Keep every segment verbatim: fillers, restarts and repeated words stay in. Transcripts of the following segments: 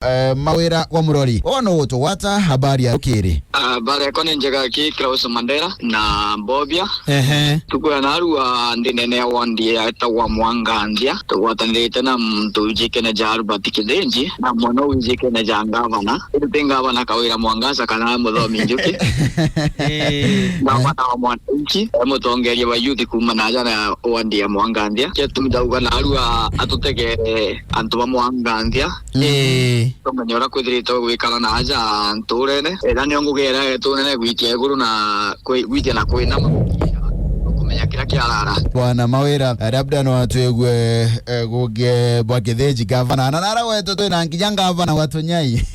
Eh, Mawira wa Murori. Wono gutugwata habari ya rukiri. Ah, habari yakwa ni njega ki Klaus Mandela na Bobia. Ehe. Tukwira narua ndi nene ya ward yetagwa Mwanganthia. Tugwatanirite na muntu wijikene ja Albert Kithinji na mwana wijikene ja ngavana. Indi ti ngavana Kawira Mwangaza kana Muthomi Njuki. Eh. Ngavana wa mwananchi, e mutongeria wa youth kuma naja na ward ya Mwanganthia. Kio tumi ndauga narua atutegere antu ba Mwanganthia. Ii. Tumenye uria kwithirite gwikara na aja nturene. Ira nio ngugi iria yetu nene gwitia iguru na kwi-, gwitia na kwinama. Kumenya kiria kiarara. Bwana Mawira, labda no atwigue, eh, guge bwa Kithinji gavana. Na nara wetu twina nginya gavana wa Tunyai.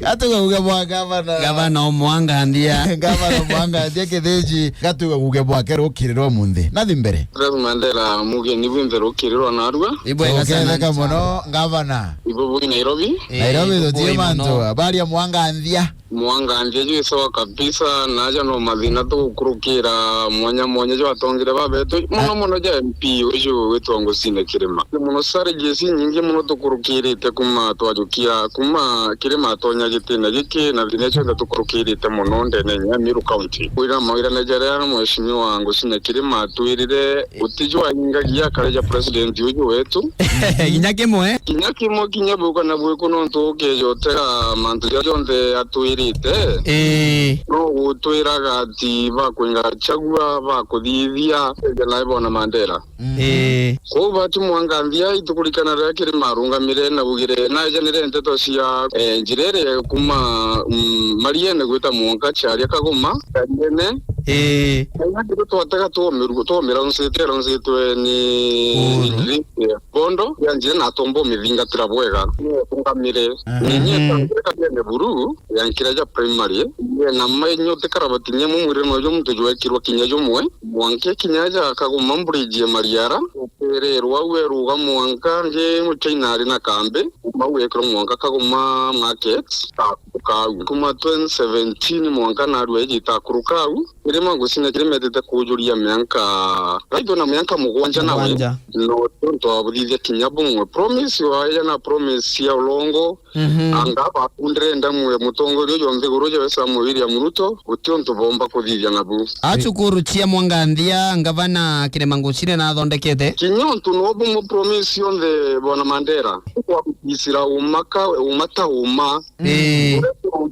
Atuge guge bwa gavana. Gavana o Mwanganthia. Gavana o Mwanganthia Kithinji. Gatuge guge bwake rukiri rwa munthi. Nathi mbere. Rev Mandela, mugeni bwinthe rukiri rwa narua. Ibwega sana. Tugetheka muno, ngavana. Ibo bwi Nairobi? Ii, Nairobi ibubui tutie mantu, muno. Habari ya Mwanganthia? Mwanganthia jwi sawa kabisa, naja no mathina tugukurukira mwanya mwanya jwa atongire babetu. Muno Ah. Muno ja M P uju witwa Ngusine Kirima. Muno challenges nyingi muno tukurukirite kuma twajukia, kuma Kirima atonya gitine giki, na thina cionthe tukurukirite muno ndene ya Meru County. Wira mawira na jaria Mheshimiwa Ngusine Kirima atwirire, guti jwaingagia akare ja president uju wetu. Kinya kimwe. Kinya kimwe, kinya buka na bwiku nontu ukejotega mantu jaria jonthe atwirite. Ii. No gutwiraga ati bakwinga chagua, bakuthithia, ija nae bona Mandela. Mhm. Ii. Kwou bati Mwanganthia itukurikana riria Kirima arungamire na bugire, naejanire nteto cia, eh, njira iria kuma, mm, Mariene gwita mwanka Charia Kagoma, Kariene. Ii. Na inya ndeto twatega twomiru-, twomira unsite, unsitwe ni Uhuru. Idris, eh, Bondo, ya njira na atomba umithingatira bwega. Niye arungamire. Aha. Ninye Mhm. tangire Kariene buru, ya nkira ja primary, ye na mainyo tikara batinya mumwire no jo muntu jwekirwa kinya jumwe, mwanke kinya ja Kagoma bridge ya Mariara, utererwa we ruga mwanka ngi muchaina ari na kambi, kuma wekirwa mwanka Kagoma market, ta kau. Kuma twenty seventeen mwanka narua iji ta kuru kau, Kirima Ngusine Kirima etite kujuria mianka, raitho na mianka mugwanja nawe. Mugwanja. No, tontu wa buthithia kinya bumwe. Promise wa ya na promise ya ulongo, Mhm. Anga bakundire ndamwe mutongoria uju nthiguru uju Samuel William Ruto, guti untu bomba kuthithia nabu. Acukuru cia Mwanganthia, ngavana Kirima Ngusine nathondekete. Kinya untu no bumu promise yonthe bwana Mandela. Kwa kuisira umaka, umata uma. Ii.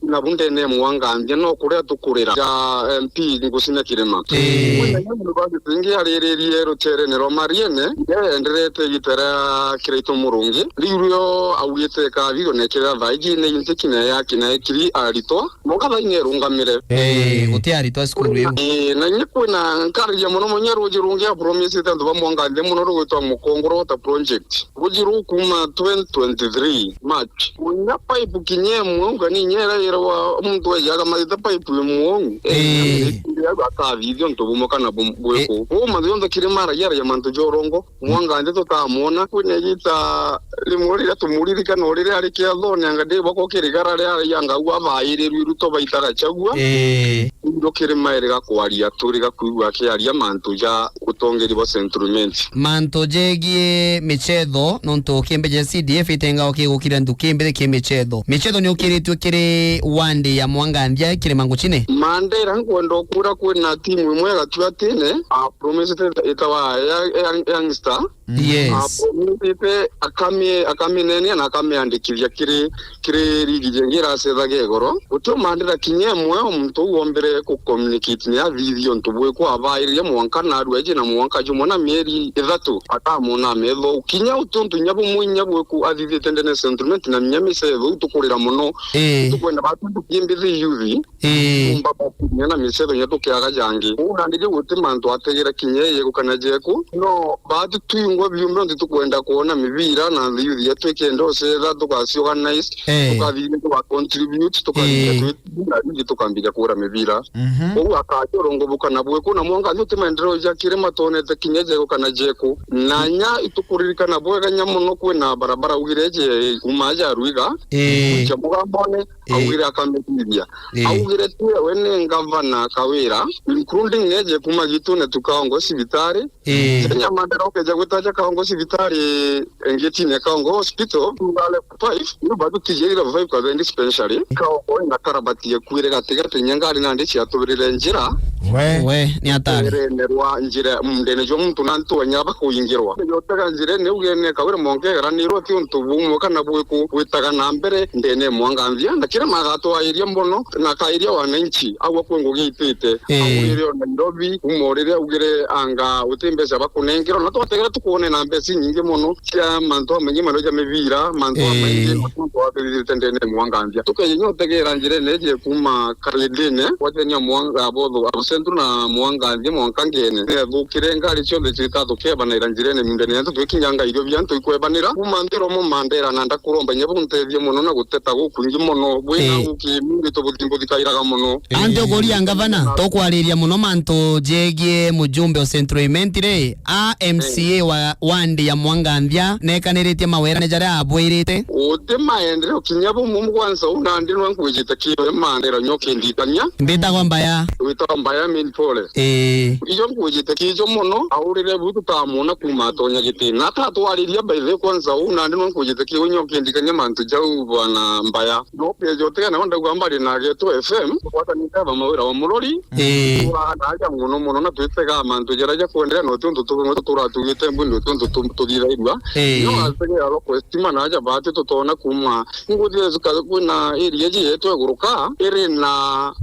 Nabu ndene Mwanganthia no kuria tukurira. Ja M P Ngusine Kirima. Ii. Kwina nyambo ba Ingi ariririe rucherene rwa Mariene, yaenderete igita ria Kiraitu Murungi. Riu rio augite kathithio nekirira thaa iji ni inti kinya ya kina ekiri aritwa. Mwanka thaa ine irungamire. Ii, guti aritwa cukuru iu. Ii, na inya kwina nkariria muno munya ruji rungi apromisite antu ba Mwanganthia muno rugwitwa Mukongoro Water Project. Ruji ruu kuma twenty twenty-three March. Munya pipe kinya imwe, ungani inya ira irawa muntu ejaga mathita pipe imwe. Ii. Ii, akathithia untu bumwe kana bum-, bwiku. Uu mantu jonthe Kirima aragia, aragia mantu ja urongo. Mwanganthia tutamwona. Kwina igita rimwe riria tumuririkana uria riria ari kiathone, anga ndi boko kirigara ria aragia ngau abairirwe Ruto baita Gachagua. Ii. Ndo Kirima eriga kwaria, turiga kwigua akiaria mantu ja utongeri bwa Central Imenti. Mantu jegie michetho, nontu kiembe ja C D F itenga ukigukira ntu kiembe ki michetho. Michetho ni ukiritwe kiri wandi ya Mwanganthia Kirima Nguchine. Mandela nkwenda ukura kwina timu imwe gatuatine, a promised itawa ya, ya, Young Star. Yes. A promised akami-, akaminenia na akamiandikithia kiri kiri ligi jengi iracethaga igoro. Gutio Mandela kinya imwe o muntu uu ombire ku communicate ni athithia untu bwiku abairirie mwanka narua iji na mwanka jumwe na mieri ithatu atamwona metho. Kinya uti untu inya bumwe inya bwiku athithite ndene Central Imenti na minya micetho uu tukurira muno. Ii. Tukwenda batu tukimbithe youth. Ii. Tumba batu kinya na micetho inya tukiaga jangi. Uu nandi riu guti mantu ategera kinya yegu kana jeku. No batu twingwa biumbe untu tukwenda kuona mibira na youth yetu ikenda ucetha tukaciorganize. Eh. Tukathithia tuka contribute, tukathithia Eh. twi-, na ringi tukambiria kura mibira. Mhm. Kou akaja urongo bukana bwiku na mwanka njuti maendeleo ja Kirima twonete kinya jeku kana jeku. Na nya itukuririkana bwega nya muno kwina barabara ugire je kuma aja Ruiga, Eh. kuja Mugambone, Eh. augire akamithithia. Eh. Augire tu we ni ngavana Kawira, including neje kuma Gitune tukaongo cibitari. Eh. Kenya Mandela ukeja gwita Ja Kaongo cibitari, ngitine Kaongo Hospital, ngale five, no bado tije level five kwa the dispensary. Kaongo ina karabati ya kwire gatigati nya ngari nandi ciatubirire njira. We. We, ni hatari. Rene rwa njira, mundene jo muntu na ntu anya bakuingirwa. Yotega njira ni ugene kawire monke gara ni roti untu bumwe kana bwiku gwitaga na mbere ndene mwanganthia, na kira magatwairia mono, na kairia wananchi, agwa kwe ngugi itite. Eh. Augire o Nairobi, kuma o riria augire anga uti mbeca bakunengerwa, na twategera tukuone na mbeca inyingi mono cia mantu amaingi, mantu ja mibira, mantu Eh. amaingi, na tuntu wathithite ndene mwanganthia. Tukeye nyotegera njirene ije kuma Karindine, gwatenia mwanga, botho, absentu na mwanganthia mwanka ngene. Nethukire ngari cionthe cita tukebanira njirene mindene yantu twikinyanga irio bia antu ikwebanira. Kuma nthiro mo mandera na ndakuromba inya buntethie mono na guteta gukwingi mono. Bwina Eh. guki mingi tubuthimbuthikairaga mono. Anti ukuria ngavana, tukwariria mono mantu jegie mujumbe o Central Imenti ri, a M C A wa wandi ya Mwanganthia nekaniritie mawerane jaria abwirite. Uti maendeleo kinya bumwe kwanza unandi nwa nkwijite kiwe maendeleo nyoke ndikania. Mbitagwa mbaya. Witagwa mbaya main pole. Ii. Iyo nkwijite kijo mono, aurire bu tutamwona kuma atonya giti. Na atatwariria by the way kwanza unandi nwa nkwijite kiwe nyoke ndikania mantu jau bwana mbaya. No pia jote na ndagwa mbari na Geto F M, kwata ni kaba mawira wa murori. Ii. Turaga naja mono mono na twitega mantu jaria jakwenderea no tuntu tumwe turatugite mbu no tuntu tu-, tuthithairua. Ii. No asege aro kwestima naja bati tutona kuma. Nguthire zuka kwina area ji yetu eguruka, iri na,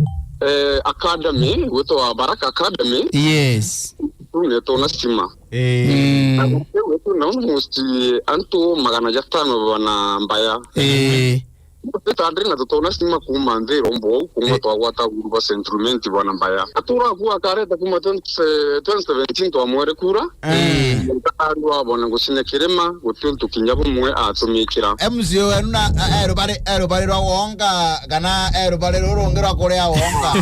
eh, academy, gwitwa Baraka Academy. Yes. Tune tona stima. Ii. Mm. Na wetu na almost antu magana jatano bana mbaya. Ii. Tutandire na tutona stima kuma nthiro mbo kuma Eh. twagwata uru ba Central Imenti bwana mbaya. Atura ku akareta kuma twenty, twenty seventeen twamwere kura. Eh. Ntakarwa abona gucinya kirima, guti untu kinya bumwe atumikira. M C A wenu na, a-, erubari, erubari rwa wonka, kana erubari ruru rungi rwa kuria wonka?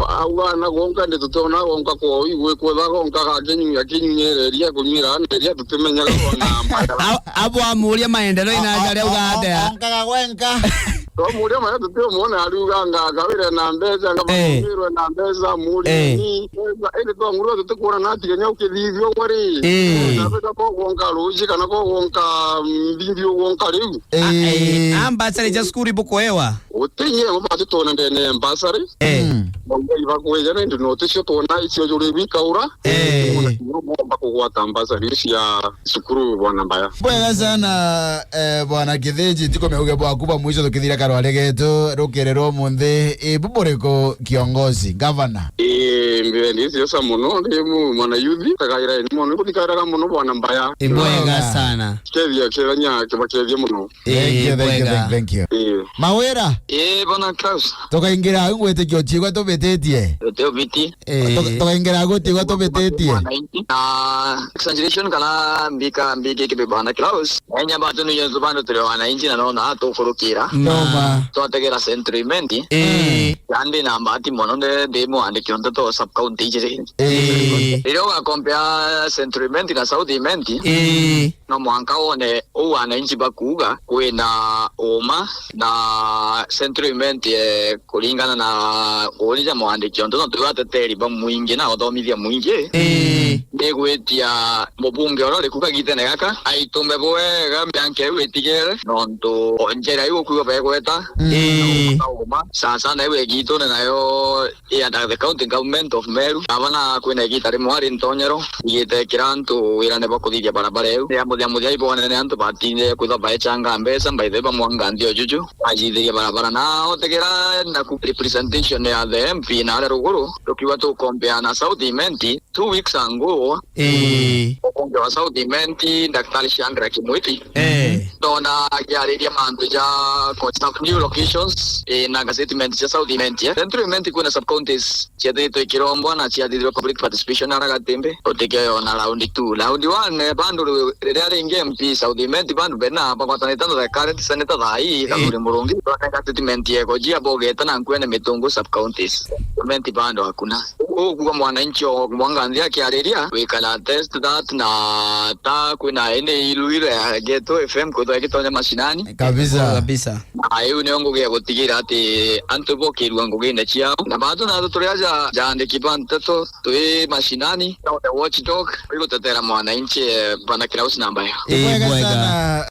Auga na gonka ndi tutona gonka kwa igwe kwetha gonka ga kinyu ya kinyu nyereria kunyira nderia tutimenyaga bona mbaya. A-, abo amuria maendeleo ina O-, o-, aria uga o-, atia? Onkaga gwenka. Twamuria maria tutiumwona ariuga nga kawire na mbeca, nga Eh. bakumirwe na mbeca, muri Eh. ni mbeca, indi twangurwa tutikuona na atiga nya ukithithio ugwe ri. Eh. Na beka ko gonka ruji kana ko gonka mbimbi ugonka riu. Eh. Ah, eh, ambassador ja skuri bukoewa. Utinye mo batu tona ndene ambassador. Eh. Mm. Ngai bakweja nindi no ticio tona icio juri bikaura. Eh. Mona kinya bomba kugwata ambassador cia cukuru bwana mbaya. Bwega sana, eh, bwana Kitheji, ntiko meuge bwaku bwa mwisho tukithira karware getu rukere rwa umunthi. Ibu buriku kiongozi, gavana? Ii, mbirendi siasa mono, ndi mu-, mwana youth, tagaira ni mono, kuthikairaga mono bwana mbaya. Ibwega sana. Kethia, kethania, kibakethia mono. Thank you, Eh, thank you, bwega. Thank, thank you. Eh. Mawira? Eh, bwana Klaus. Tukaingira au ngwitikia utigwa tubititie. Uteo biti. Eh. Tuka-, tukaingira au utigwa tubititie. Mwananchi. Na exaggeration kana mbika, mbike kibe bwana Klaus. Enya batu ni yetu bandu tuli wananchi na nona atukurukira. Ma. Toma. Twategera Central Imenti. Eh. Yandi na mbati mono nde, ndi mwandiki wa nteto sub county ijiri. Eh. Riria ugakompea Central Imenti na South Imenti, Eh. no mwanka wone uu wananchi bakuuga kwina uma na Central Imenti, eh, kuringana na uuni ja mwandiki, ontu nontu bateteri ba mwingi na uthomithia mwingi, Ii. Ndigwitia mubunge uria uri ku kagitene gaka aitume bwega mianka iu itigere, nontu njira iu ukwigua begweta Ii. Uma. Sasa na iu egitune nayo i under the county government of Meru. Aba na kwina igita rimwe ari ntonyero, igite kira antu wirane bwa kuthithia barabara iu. Ria muthia muthia ibonene antu batinde kwithwa baechanga mbeca, mbaithe bamwanga nthi o juju, ajithirie barabara. Na otegera na ku representation ya the M P na aria ruguru, tukiuga tukompea na South Imenti, two weeks ago, Ii. Mubunge wa South Imenti, Daktari Shandra Kimwiti, Eh. ndona akiariria mantu ja construct new locations, eh, na statement cia South Imenti, eh. Central Imenti kwina sub counties ciathithitwe ikirombwa na ciathithirwe public participation ara gatimbi. Utikio yona round two. Round one, eh, bandu ri-, riria ringi M P South Imenti bandu bena bagwatanite na the current senator thaa ii, Ii. Kathuri Murungi, ndoneka statement yeko jia bogeta na nkwene Mitungu sub counties. Imenti bandu hakuna. Ukuga mwananchi o mwanganthi akiariria, we can attest that, na ta kwina ini iruire ya Geto F M kwithwa igitonya mashinani. Kabisa. Kabisa. Na iu nio ngugi ya gutigira ati antu bokirua ngugine ciao. Na batu na turi aja jaandiki ba nteto twi mashinani, the watchdog, igutetera mwananchi, eh, bana Klaus Nambaya. Ii, bwega bwega. Sana,